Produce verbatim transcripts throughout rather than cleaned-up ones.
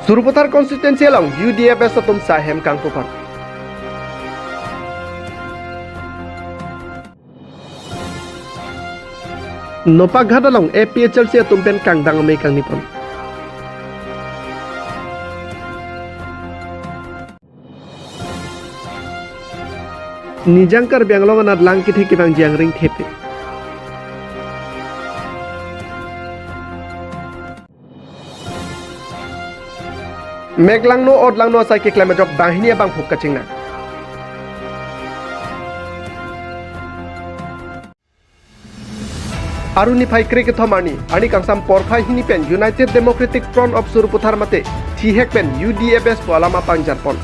Sarupathar constituency along U D F S atum sai hem kangpupon. Nopakghat along A P H L C atum pen kangdang amei kangnipon. Nijang Karbi Anglong anat lang kethe kevangji angring thepe. Meklangno otlangno asai keklem ajok banghini abangphu kachingnang. Arni phai kre kethom arni, arni kangsam porphai hini pen United Democratic Front of Sarupathar mate thihek pen U D F S pu alam apangjarpon.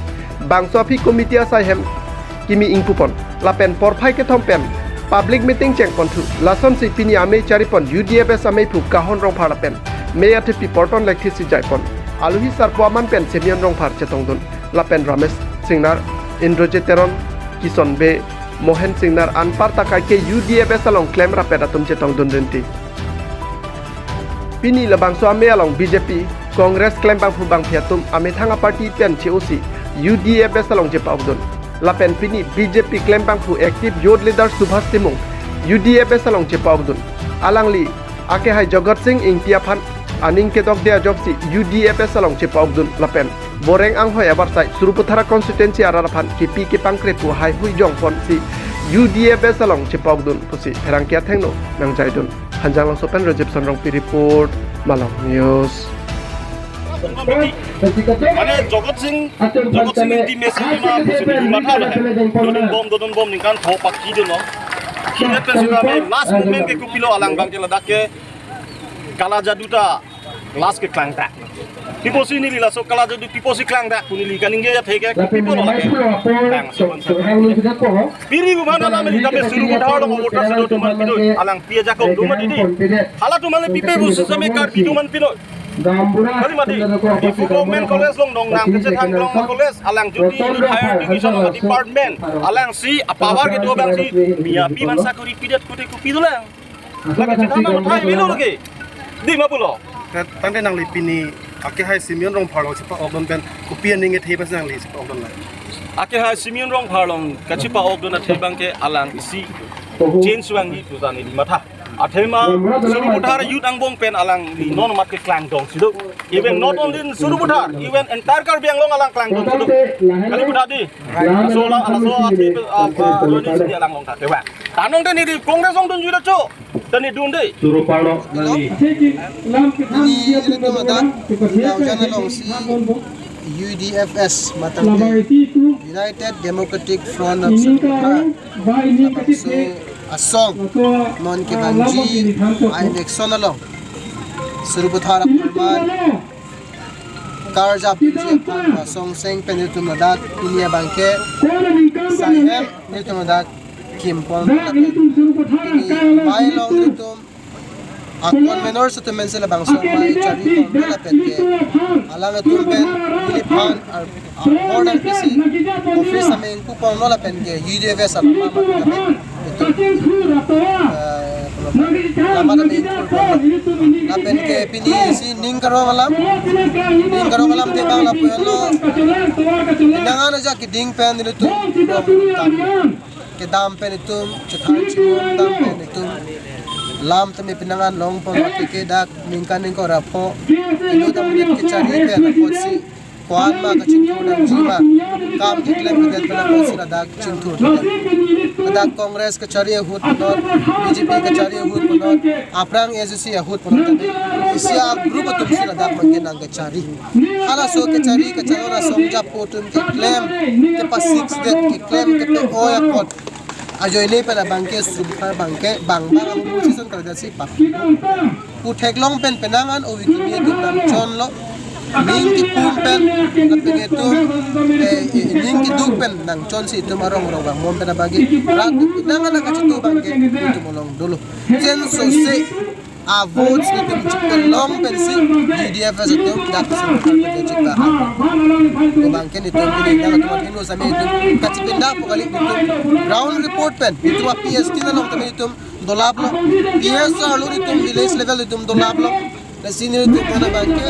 Bangso aphi committee asai hem kimi ingpupon. Lapen porphai kethom pen public meeting chengponthu. Lasonsi pini amei charipon U D F S ameiphu Kahon Rongphar lapen mei athepi Porton Lekthi si jaipon. Aluhi sarpo aman pen Simeon Rongphar chetongdun. Lapen Ramesh Singnar, Indrajit Teron, Kison Bey, Mohen Singnar anparta kaike U D F S along klemrapet atum chetongdun rinti. Pini labangso amei along B J P, Congress klembangphu bangphi atum amethang aparty pen che-osi U D F S along chepa-okdun. Lapen pini B J P klembangphu active youth leader Subhas Timung U D F S along chepa-okdun. Alangli akehai Jagat Sing Engti aphan aning kedokde ajoksi U D F S along chepa-okdun lapen Boreng anghoi abarsai Sarupathar constituency arat aphan kipi kepangkre pu haihui jongponsi U D F S along chepa-okdun pusi pherangke athengno nangjaidun. Hanjanglangso pen Rajib Sonrongpi report, Malong News. Mane Jagat Sing, Jagat Sing Engti mesi ma pusi matha lahen. Dodun bom, dodun bom ningkan tho pakidunlo. Kine pen sitame last moment ke kopilo alang abangke ladak ke kala jadu ta last keklang ta. Pi apotsi neli laso kala jadu pi apotsi klang ta pu neli kaningje atheke pi apotlo lake. Klang so. Pini bukan alam ini kami Sarupathar along voter sudah teman itu alang pi ajakong teman ini. Hala teman pipe busu same Karbi teman pino. Kali mati, Diphu Government College along dong nang kecethang rong college, alang jodi higher education along department, alangsi apower kedo abangsi, miya pi man sakori pidet kute kopi dolang. Lake chethan nang thai bilo lake. Di ma pulo. Tangte nangli pini akehai Simeon Rongphar along chepa-okdun pen kopi aning kethe pas nangli chepa-okdun la. Akehai Simeon Rongphar along kachepa-okdun athe abangke alang isi change vangji pu ta neli matha. Athema Sarupathar youth angbong pen alangli non mat keklang dongsi do. Even not only in Sarupathar, even entire Karbi Anglong alang klang dongsi do. Kali puthot di. Laso la, laso ati, ah, ah, lo ni sidi alang long ta. Dewa. Tanong te neli Congress along dunji da cho. Te neli dun de. Sarupathar along nangli. Lam kethan ini dia itu ada, Laujan alongsi U D F S matang United Democratic Front of Sarupathar. Labangso asong non kevangji a-election along Sarupathar aman karjap ji aphan asong seng pen itum ladak pini abangke sai hem itum ladak kimpon lapen pini bai along itum a-conveners atum pensi labangso amei charipon lapen ke alanglitum pen neliphan ar-, ar-, order pisi office amei ingpuponlo lapen ke U D F S alama lapen itum, eh, lama amei ingpuponlo lapen ke pini si ning karong alam, ning karong alam te bang lapu-anlo. Nang ana ja keding pen nelitum kedam pen itum, chethan chimon dam pen itum. Lam tame penang an longpon mati ke dak ningkan ingkoi ra pho. Inut amonit kechari pen apotsi ko-an ma kachingthur nangji ma. Kam keklem kedet pen apotsi ladak chingthur kedet. Ladak Congress kechari ahut punon, B J P kechari ahut punon, aphrang A S D C ahut punon tame. Isi a-group atumsi ladak mangke nang kechari. Halaso kechari kechalon asong japo atum keklem, kepasik det, keklem, kepe-oi apot. Ajoine pen abangke Sarupathar abangke, bang bang amu sison kardasi pak. Pu theklong pen penang an ovi kimi atum nangchonlo. Ning kepum pen, lapen itum, eh, eh, ning keduk pen nangchonsi itum arong rong bang mom pen abangke. Rat penang an akachitu abangke, itum along dolo. Chensose a-votes nelitum chipelong pensi U D F S atum dak sing pen chipta. Ko abangke nelitum pini nang atum atum lo same itum kachipinda pu kali nelitum ground report pen nelitum a-P S T along tame nelitum dolaplo. P S R lo nelitum village level nelitum dolaplo. Lasi nelitum pen abangke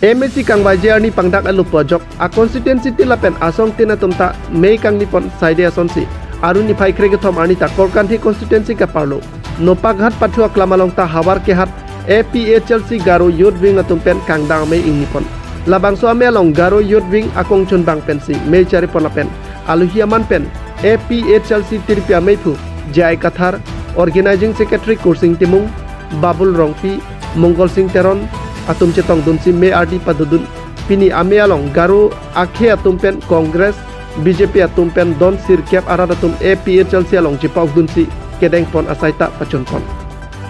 M A C kangvaiji arni pangdak alopo ajok a constituency tin lapen asong tin atum ta mei kangni pon saide asonsi arni phai krekethom arni ta Korkanthi constituency kaparlo Nopakhat pathu aklam along ta havar kehat A P H L C Garo Youth Wing atum pen kangdang amei ingni pon. Labangso amei along Garo Youth Wing akongchunbang pensi mei chari pon lapen alohi aman pen A P H L C tirpi ameiphu J I Kathar, Organizing Secretary Kursing Timung, Babul Rongpi, Mongol Sing Teron atum chetongdunsi mei ardi padodun. Pini amei along Garo akhei atum pen Congress, B J P atum pen don sirkep arat atum A P H L C along chepokdunsi kedeng pon asai ta pachun pon.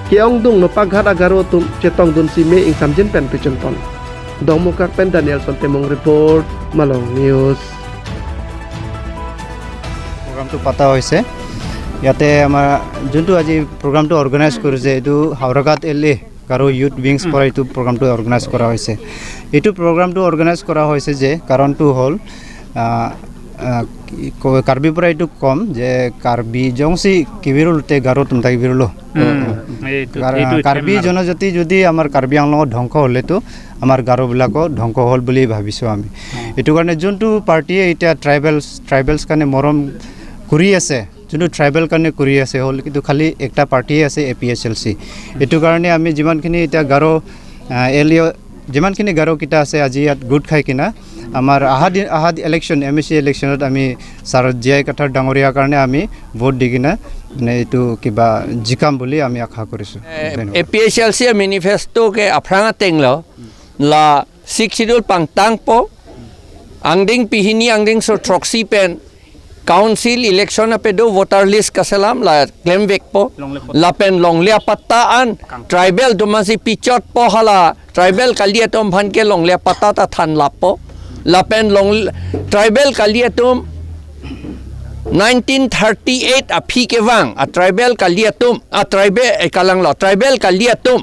Ke-ongdung Nopakhat a-Garo atum chetongdunsi mei ingsamjin pen pachun pon. Dongmukak pen Danielson Timung report, Malong News. প্ৰগ্ৰামটো পতা হৈছে। ইয়াতে আমাৰ যোনটো আজি প্ৰগ্ৰামটো অৰ্গেনাইজ কৰিছে, এইটো হাওৰাঘাট এল এ গাৰো ইউথ উইংছ উম। পৰা এইটো প্ৰগ্ৰামটো অৰ্গেনাইজ কৰা হৈছে। এইটো প্ৰগ্ৰামটো অৰ্গেনাইজ কৰা হৈছে যে কাৰণটো হ'ল, আহ, আহ, কি কয়, কাৰ্বি পৰা এইটো কম যে কাৰ্বি জংচি কিবিৰুল তে গাৰো তুমতা কিবিৰুলো। উম, এইটো, কাৰ-, এইটো কাৰ্বি মেইন আৰু। জনজাতি যদি আমাৰ কাৰ্বি আংলঙত ধ্বংস হ'লেতো আমাৰ গাৰোবিলাকো ধ্বংস হ'ল বুলি ভাবিছোঁ আমি। উম। এইটো কাৰণে যোনটো পাৰ্টিয়ে এতিয়া ট্ৰাইবেলছ, ট্ৰাইবেলছ কাৰণে মৰম কৰি আছে, যোনটো ট্ৰাইবেল কাৰণে কৰি আছে হ'ল, কিন্তু খালি একটা পাৰ্টিয়ে আছে, এ পি এইচ এল চি। এইটো কাৰণে আমি যিমানখিনি এতিয়া গাৰো, আহ, এল এ, যিমানখিনি গাৰোকেইটা আছে, আজি ইয়াত গোট খাই কিনা আমাৰ অহা দিন, অহা ইলেকশ্যন, এম এ চি ইলেকশ্যনত আমি ছাৰ জে আই কাথাৰ ডাঙৰীয়াৰ কাৰণে আমি ভোট দি কিনা, মানে, এইটো কিবা জিকাম বুলি আমি আশা কৰিছোঁ। এ, ধন্যবাদ। A P H L C manifesto ke aphrang ateng lo, la Sixth Schedule pangtangpo, angdeng pehini angdengso throksi pen council election ape do voter list kaselam la klemvekpo, longle patta. Lapen longle patta an kang. Tribal atum si pichotpo, hala tribal kali atum aphan ke longle patta ta thanlappo. Lapen long, tribal kali atum nineteen thirty-eight aphi kevang a tribal kali atum, a tribal, eh, kalanglo, tribal kali atum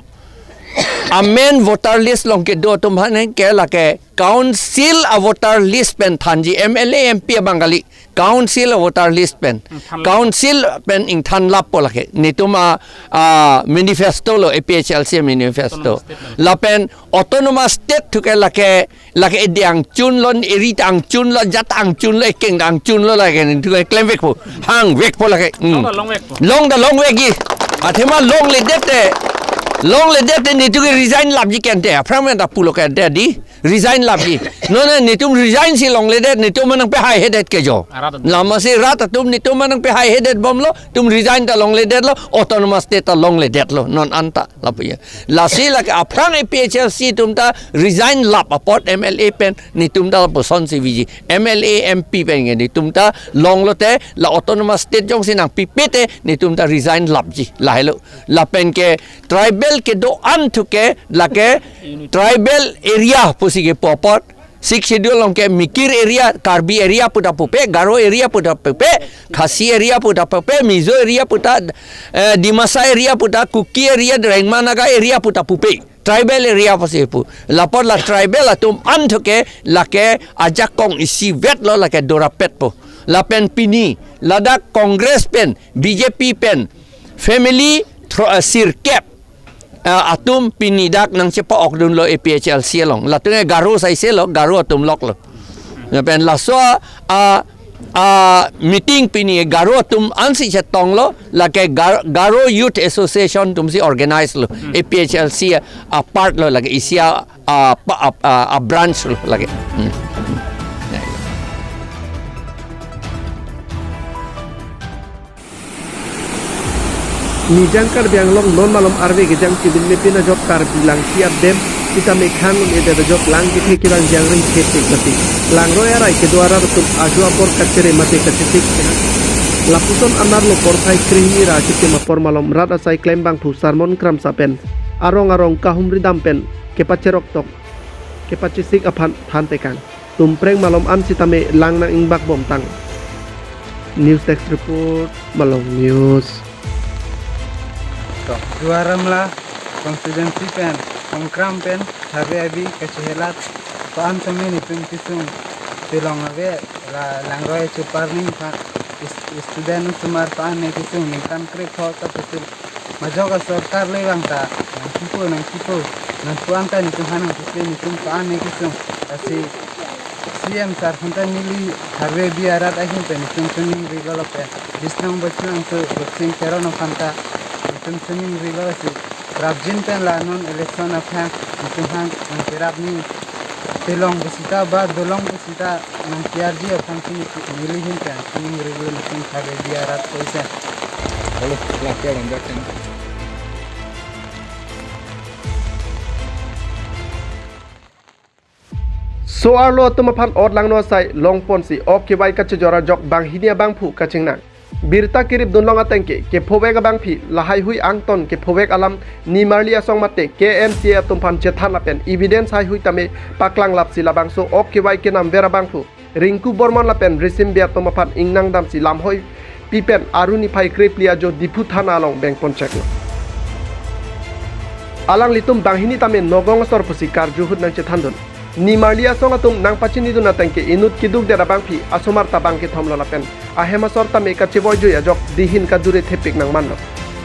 amen voter list along kedo atum aphan ke lake council a voter list pen thanji, M L A, M P abang kali, council a voter list pen. Hmm, than. Council pen ingthanlappo lake. Netum a, a manifesto lo, A P H L C manifesto. Autonomous state lo. Lapen autonomous state thu ke lake, lake edi angchunlo, eri ta angchunlo, jat angchunlo, ekeng angchunlo lake netum ke klemvekpo, hangvekpo lake. Hmm. Long ta longvekpo. Long ta longvekji. Athema longledet te, longledet te netum ke resign lapji kente. Aphrang pen ta pulo kente di. Resign lapji. Non netum resign si longledet, netum nangpehaihedet ke jo. Arat atum. Lama si rat atum netum nangpehaihedet bomlo, netum resign ta longledetlo, autonomous state ta longledetlo, non anta lapu ya. Lasi lake aphrang A P H L C atum ta resign lap apot M L A pen netum ta lapuson si viji. M L A, M P pen ke netum ta longlote, la autonomous state jongsi nangpipe te netum ta resign lapji. Lahelo. Lapen ke tribal kedo-an thu ke lake tribal area pusi kepu apot, Sixth Schedule along ke Mikir area, Karbi area pu ta pupe, Garo area pu ta pupe, Khasi area pu ta pupe, Mizo area pu ta, eh, Dimasa area pu ta, Kuki area, Rengma Naga area pu ta pupe. Tribal area pusi pu. Lapot la tribal atum an thu ke lake ajakong isivet lo, lake dorapetpo. Lapen pini ladak Congress pen, B J P pen, family thro-, eh, sirkep, eh, atum pini dak nangchepa-okdunlo A P H L C along. Latum ke Garo saise lo, Garo atum loklo. Lapen laso a, a meeting pini Garo atum ansi chetonglo, lake Gar-, Garo Youth Association atum si organize lo. Hmm. A P H L C a part lo, lake isi a, a, pa-, a, a, a branch lo lake. Hmm. Nijang Karbi Anglong non malom arve kejang chibin mepin ajok Karbi Langpi adem sitame khang un-edet ajok lang kethe kevang jangring khe thek mati. Langroi arai kedo arat atum aju apor kachere mate kachethik kena. Lapuson anerlo porphai krehini ra chitim apor malom rat asai klembangphu Sarmon Kramsa pen arong arong kahumri dam pen kepacherok tok, kepachesik aphan thantekang. Tumpreng malom an sitame lang nang-ingbak bomtang. News Desk Report, Malong News. Duar Amla constituency pen, Kongkram pen, Habe Abi kachehelat, ko-an tame netum kesung chelong ave, la langroi chupar ning phan, is-, student sumar phan ne kesung ningkan krek ho ta kesil. Majok a sorkar le bang ta, nangkipu, nangkipu. nangpu-an ta netum aphan nangpisi netum ko-an ne kesung. Lasi C M sir aphan ta neli Kharve Biya arat ahin pen netum choningri lo lapen Bisnong Bachung angso Boxing Teron aphan ta netum choningri lo, lasi prapjin pen la non election aphan netum aphan nangkerap ni telong pusita ba dolong pusita nangpiarji aphan si netum neli ahin pen choningri lo netum Kharve Biya arat ko isen. Hello, ya, ya, ya, ya. So-arlo atum aphan otlangno asai longponsi ok kevai kachejor ajok banghini abangphu kachingnang. Birta kiripdunlong atengke kephovek abangpi lahaihui angton kephovek alam nimarli asong mate K M C A atum aphan chethan lapen evidence haihui tame paklanglapsi labangso ok kevai kenamver abangphu Rinku Bormon lapen Risim Bey atum aphan ingnangdamsi lamhoi pi pen Aru niphai krephli ajo Diphu thana along bengponcheklo. Alanglitum banghini tame Nogong asor pusi karju ahut nangchethandun. Nimarli asong atum nangpachinidun atengke inut keduk der abangpi asomar ta bang kethom lo lapen ahem asor tame kachevoijui ajok dihin kadure thepik nangmanlo.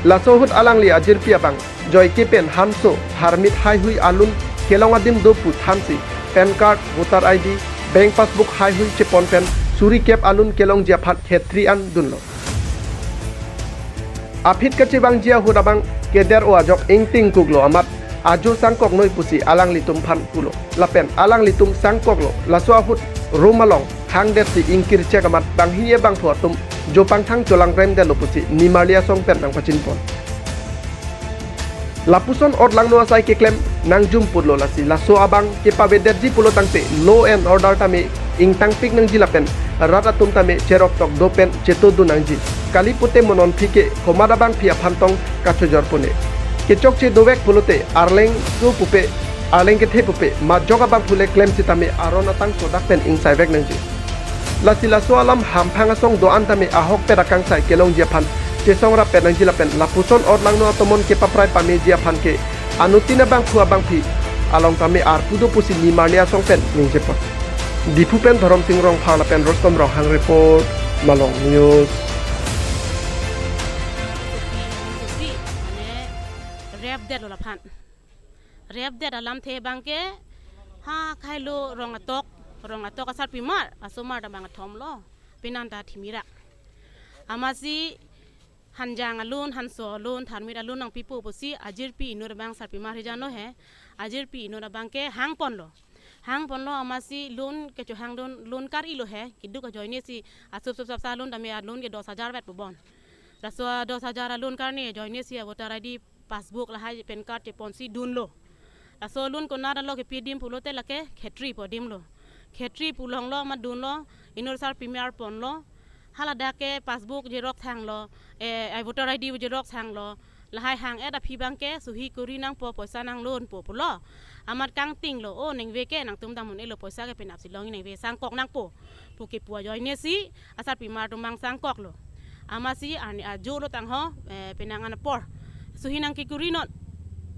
Laso ahut alangli ajirpi abang Joyke pen Hanso, Harmit haihui alun kelong adim do pu thansi, PAN card, voter I D, bank passbook haihui chepon pen suri kep alun kelongji aphan khetri an dunlo. Aphi kachevangji ahut abang keder-o ajok ingtingkuklo amat ajo sangkoknoi pusi alanglitum aphan pulo. Lapen alanglitum sangkoklo, laso ahut room along hangdetsi ingkirchek amat banghini abangphu atum jo pangthang cholangremdetlo pusi nimarli asong pen nangpachinpon. Lapuson otlangno asai keklem nangjum putlo lasi laso abang kepavedetji pulo tangte law and order tame ingtangpik nangji lapen rat atum tame cheroktok do pen chetodun nangji. Kali pute mo non aphi ke komat abangpi aphan tong kachojor pune. Kechokche dovek pulote Arleng so pupe, Arleng kethe pupe majok abangphu le klem sitame aron atang sodak pen ingsaivek nangji. Lasi laso alam hamphang asong do-an tame ahokpet akangsai kelongji aphan chesongrap pen nangji lapen lapuson otlangno atomon kepaprai pameji aphan ke anuttin abangphu abangpi along tame arpu do pusi nimarli asong pen ningjepon. Diphu pen Dhorom Sing Rongphar lapen Rustom Ronghang report, Malong News. Rep detlo laphan. Rep det alamthe abangke ha khei lo rong atok, rong atok asarpimar, asomar ta bang athom lo, penan ta thimirak. Amatsi Hanjang alun, Hanso alun, Tharmit alun nangpipo pusi ajirpi inut abang sarpimar hijan lo he, ajirpi inut abangke hangponlo. Hangponlo amatsi loan kechohang dun, loan kar-ilo he, keduk ajoinesi asup sup sapsa alun tame alun ke dos hajar vet pubon. Laso dos hajar alun karne ajoinesi a voter I D passbook lahai PAN card cheponsi dunlo. Laso alun konat alo kepi adim pulote lake khetri pu adim lo. Khetri pu along lo amat dunlo, inut sarpimar ponlo. Hala dak ke passbook xerox thanglo, eh, ai voter I D xerox thanglo. Lahai hang-et aphi abangke suhi kuri nangpo, poisa nang loan po pulo. Amat kangtinglo, o ningve ke nangtum dam un-elo, poisa ke penapsi long ningve sangkok nangpo pu kepu ajoinesi asarpimar atum bang sangkoklo. Amatsi arni ajo lo tangho, eh, penang an apor. Suhi nangkekuri non.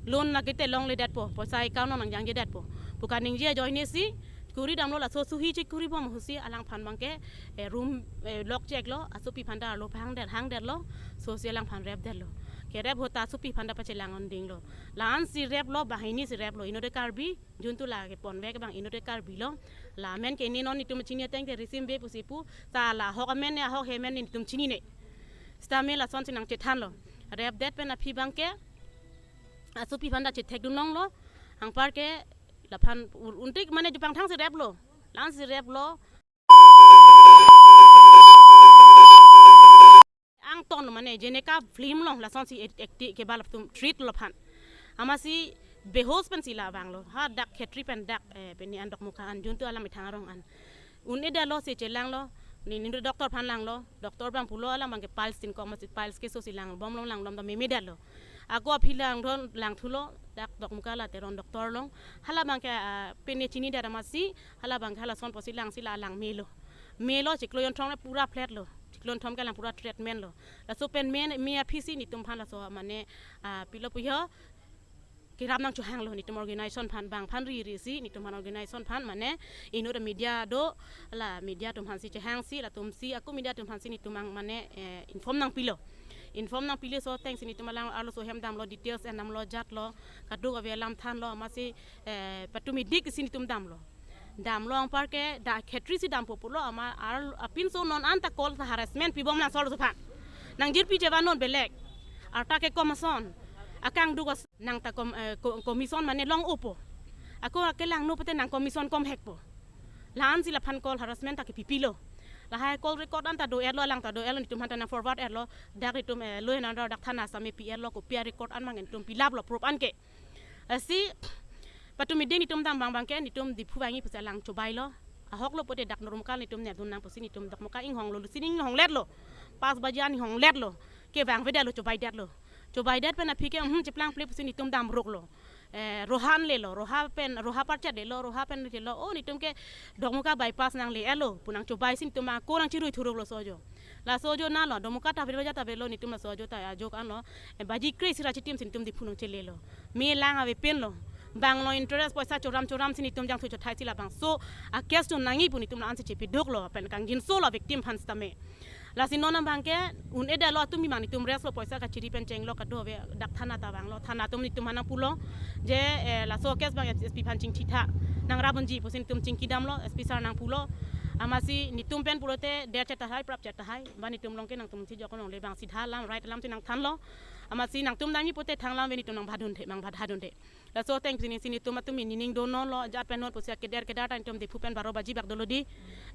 Loan lake te longledetpo, poisa account non nangjangjedetpo pu kaningje ajoinesi kuri damlo, laso suhi chekuri bom ahutsi alangphan abangke, eh, room, eh, lock cheklo, asopi aphan ta arlo hangdet, hangdetlo, sosi alangphan rep detlo. Kerep ahut ta asopi aphan ta pachelang-on dinglo. La-ansi replo, banghini si replo, inut ke Karbi, juntu la keponvek abang inut ke Karbi lo. La amen ke ne non netum chini ateng te Risim Bey pusi pu, ta la ahok amen ne, ahok he amen ne netum chinine. Sitame lasonsi nangchethanlo. Rep det pen aphi abangke asopi aphan ta chethekdun longlo. Anparke laphan ur-, untik mane jupang thangsi replo. La-ansi replo. Angton lo mane jene ka film along lasonsi act-, acting ke bal atum treat lo aphan. Amatsi behos pensi la vanglo. Ha dak khetri pen dak, eh, pini an dokmoka an juntu alam ithang arong an. Un-edetlo si chelanglo, ne, ne doctor aphan langlo, doctor abang pulo alam abangke piles tin kok amatsi piles keso si langbomlo, langbom ta memedetlo. Ako aphi langdon langthulo, dak dokmoka la Teron doctor along. Hala abangke, ah, pine chinidet amatsi, hala abangke halason pusi langsi la lang melo. Melo chiklo jonthom le pura flat lo, chiklo jonthom ke lang pura treatment lo. Laso pen me, me aphisi netum aphan laso mane, ah, pilo puyo, kerap nangchohanglo netum organization aphan, bang aphan ri risi netum aphan organization aphan mane inut media do, la media atum aphansi chehangsi, latumsi ako media atum aphansi netum abang mane, eh, inform nangpilo. Inform nangpilo, laso ateng si netum alang arloso ahem damlo, details endamlo, jatlo, kadokave alam thanlo, amatsi, eh, patumi dik si netum damlo. Damlo anparke dak khetri si dampo pulo, amat ar apinso non anta call ta harassment pibom laso arloso aphan. Nangjirpi je vannon belek. Arta ke komason. Akangduk as nang ta kom, eh, ko-, commission mane long-opo. Ako akelangno pute nang commission komhekpo. La-an si laphan call harassment ta kepipilo. Lahai call record anta do-etlo, alang ta do-etlo, netum aphan ta nang forward etlo. Dak netum, eh, law and order dak thana sitame pi-etlo, kopi a-record an abang netum pilaplo, proof anke. Lasi patumi dik netum dam abang abangke netum Diphu vangji pusi alang chobailo. Ahoklo pute dak Dokmoka netum nepdun nang pusi netum Dokmoka inghonglo, lasi ning inghongletlo. Pas baji an inghongletlo. Kevang avedetlo, chobaidetlo. Chobaidet pen aphi ke, hmm, cheplangple pusi netum damroklo. Eh, Rohan lelo, Roha pen, Roha parchet lelo, Roha pen lelo, oh, netum ke Dokmoka bypass nangle-etlo pu nang chobai si netum ako nang chirui thuroklo laso ajo. Laso ajo nalo, Dokmoka ta avelo, ja ta avelo, netum laso ajo ta ajok anlo. Eh, baji kre-isi ra chitim si netum Diphu nangchelelo. Me lang ave pinlo. Bang lo interest poisa choram choram si netum jangthu chothai si labangso a-case tu nangji pu netum la-an si chepiduklo, pen kangjinso lo victim aphan sitame. Lasi non abangke un-edetlo, atumi abang netum rest lo, poisa kachiri pen chenglo, kadokave dak thana ta vanglo, thana atum netum aphan nangpulo. Je, eh, laso case abang S P aphan chingthitha. Nangrap unji pusi netum chingkidamlo, S P sir nangpulo. Amatsi netum pen pulote derchet tahai, prapchet tahai. Ba netum along ke nangtum si jok longle, bang sitha alam, right alam si nangthanlo. Amatsi nangtum damji pute thang alam ave, netum nangbadun the, nangbadhadun the. Laso ateng pensi netum atumi nening donon lo, jat pen non pusi keder keder ta netum Diphu pen baro baji bak dolo di.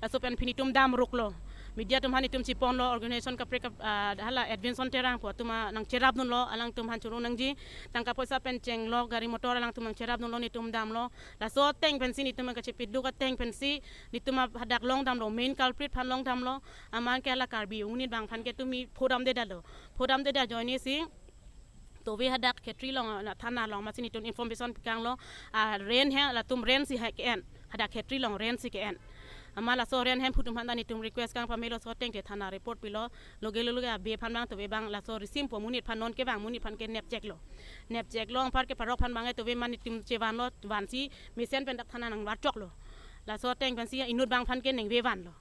Laso pen pini netum damroklo. Media atum aphan netum chiponlo, organization kaprek kap-, ah, hala Edwinson Terang pu atum nangcherapdunlo, alangtum aphan choro nangji. Tangka poisa pen chenglo, gari motor alangtum nangcherapdunlo, netum damlo. Laso ateng pensi netum kachepiduk ateng pensi netum hadak long damlo, main culprit aphan long damlo. Amat ke hala Karbi unit abang aphan ke tumi phodamdedetlo. Phodamdedet ajoine si tove hadak khetri along, na thana along amatsi netum information pikanglo, ah, rent he, latum rent si he ke-en, hadak khetri along rent si ke-en. Amat laso rent hemphu atum aphan ta netum request kangpamelo, laso ateng te thana report pilo, loge loge abe aphan abang tove abang laso risimpo amonit aphan, non kevang amonit aphan ke nepcheklo. Nepcheklo anparke parok aphan abang tove amat netum chevanlo, vansi mesen pen dak thana nangvarchoklo. Laso ateng pensi inut abang aphan ke ningve vanlo.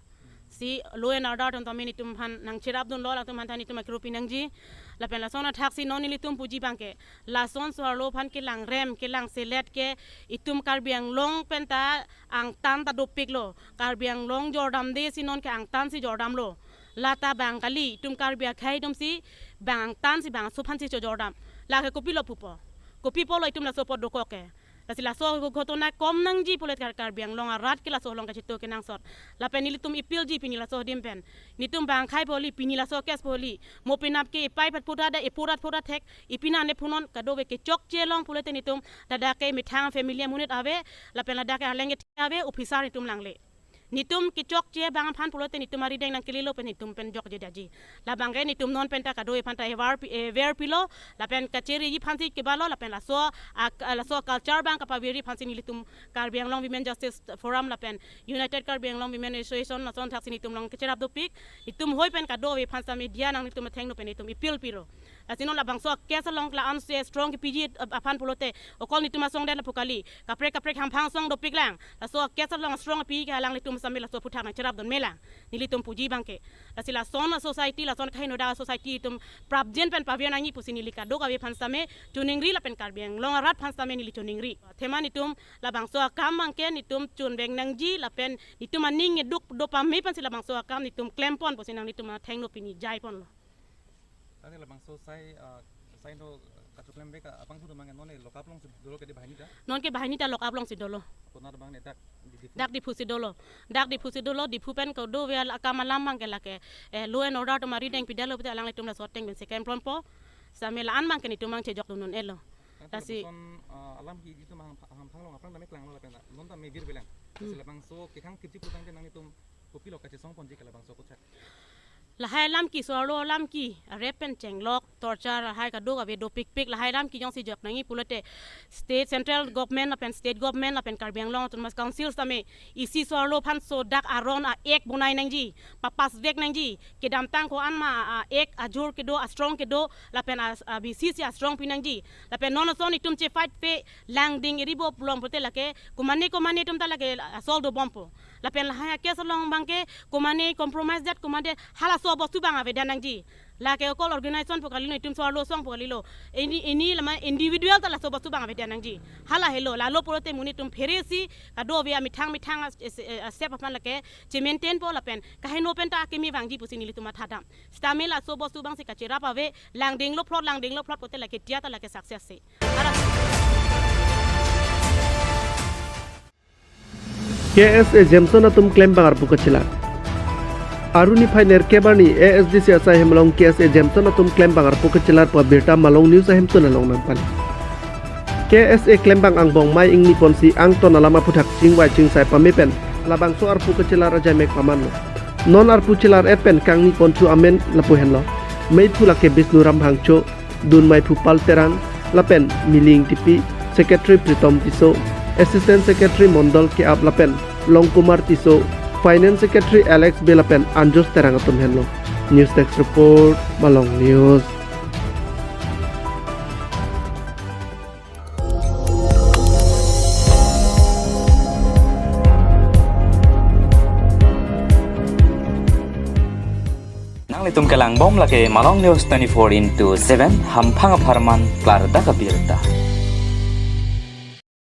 Si law and order atum tame netum aphan nangcherapdunlo, latum aphan ta netum akirupi nangji. Lapen lason athaksi non nelitum puji abangke, lason so-arlo aphan kelangrem, kelangselet ke itum Karbi Anglong pen ta angtan ta dopiklo. Karbi Anglong jordamde si non ke angtan si jordamlo. Lata bang kali, itum Karbi akhei atum si bang angtan si bangso aphan si chojordam. Lake kopilo pupo? Kopi apotlo itum laso apot dokok ke? Lasi laso ghotona kom nangji pulote Kar-, Karbi Anglong arat ke laso along kachetok kenangsot. Lapen nelitum appeal ji pini laso adim pen. Netum bang akhei pu kali, pini laso case pu kali. Mo penap ke ipai pat pura da, ipura pura thek, ipina ne punon, kadokave kechokche along pulote netum, ladak ke methang family amonit ave, lapen ladak ke arleng ke ave, officer netum langle. Netum kechokche abang aphan pulote netum arideng nangkelelo pen netum pen jokje daji. Labang ke netum non pen ta kadokave aphan ta aware pi-, aware pilo, lapen kachere ji aphan si kebalo, lapen laso a-, laso culture abang kapaveri aphan si nelitum Karbi Anglong Women Justice Forum lapen United Karbi Anglong Women Association lason athaksi netum along kacherap dopik, netum hoi pen kadokave aphan sa media nang netum athengno pen netum appeal piro. Lasi non labangso case along la-an si strong kepiji aphan pulote, okol netum asong den lapu kali, kaprek kaprek hamphang asong dopiklang. Laso case along strong pi ke alanglitum sitame laso aphuthak nangcherapdun melang. Nelitum puji abangke. Lasi lason a-society, lason kaheno dak a-society atum prapjin pen pavir nangji pusi neli kadokave aphan sitame choningri lapen Karbi Anglong arat aphan sitame neli choningri. Athema netum labangso akam abangke netum chunvek nangji lapen netum aning eduk dopame pensi labangso akam netum klempon pusi nanglitum athengno pini jaiponlo. Tangte labangso sai, ah, sai no kachoklem bek abang phu abang non ke lock up along si dolo ke di banghini ta? Non ke banghini ta lock up along si dolo. Konat abang ne dak di, Diphu? Dak Diphu si dolo. Dak Diphu si dolo, Diphu pen kadokave akam alam abangke lake, eh, law and order atum arideng pidetlo pute alanglitum laso ateng pen si klempon po. Sitame la-an abangke netum abang chejokdun un-elo. Tangte lasi lapuson, ah, alam ke itum ham-, hamphang along aphrang tame klanglo lapen non tame virvelang. Hmm. Lasi labangso kehang kipji pu tangte nanglitum kopilo kachesongponji ke labangso aphuthak? Lahai alam ke, so-arlo alam ke, rape pen chenglok, torture, lahai kadokave dopikpik, lahai alam ke jongsi jok nangji pulote state, central government lapen state government lapen Karbi Anglong Autonomous Council sitame isi so-arlo aphan so dak aron a-act bonai nangji, papass vek nangji, kedamtang ko-an ma a-act ajor kedo, astrong kedo, lapen a, a-basis si astrong pi nangji, lapen non ason itum che-fight pe langding eri bo pulote lake, komane komane atum ta lake assault dobompo. Lapen lahai a-case along abangke, komane compromise det, komane halaso abostu abang avedet nangji. Lake okol organization pu kalilo, itum so-arlo asong pu kalilo. Ini, ini lama individual ta laso bostu abang avedet nangji. Hala helo, lalo pulote monit atum pheresi kadokave amethang methang as-, as-, eh, step aphan lake che-maintain po lapen kaheno pen ta akimi vangji pusi nelitum mathadam. Sitame laso bostu abangsi kacherap ave, langdenglo plot, langdenglo plot pulote lake dia ta lake success si. Ara K S A Jameson atum klembang arpu kachelar. Arni phai nerkep arni A S D C asai hem along K S A Jameson atum klembang arpu kachelar pu abirta Malong News ahemtun along nangpali. K S A klembang angbong mei ingni ponsi angton alam aphuthak chingvai chingsai pame pen labangso arpu kachelar ajai mek pamanlo. Non arpu chelar-et pen kangni ponthu amen lapu henlo. Meiphu lake Bisnu Ram Hangcho, dunmeiphu Pal Terang, lapen Mili Ingtipi, Secretary Pritom Tisso, Assistant Secretary Mondol Keap lapen Longkumar Tisso, Finance Secretary Alex Bey lapen Anjos Terang atum henlo. News Desk Report, Malong News. Nanglitum kelangbom lake Malong News twenty-four into seven, hamphang apharman klardak abirta.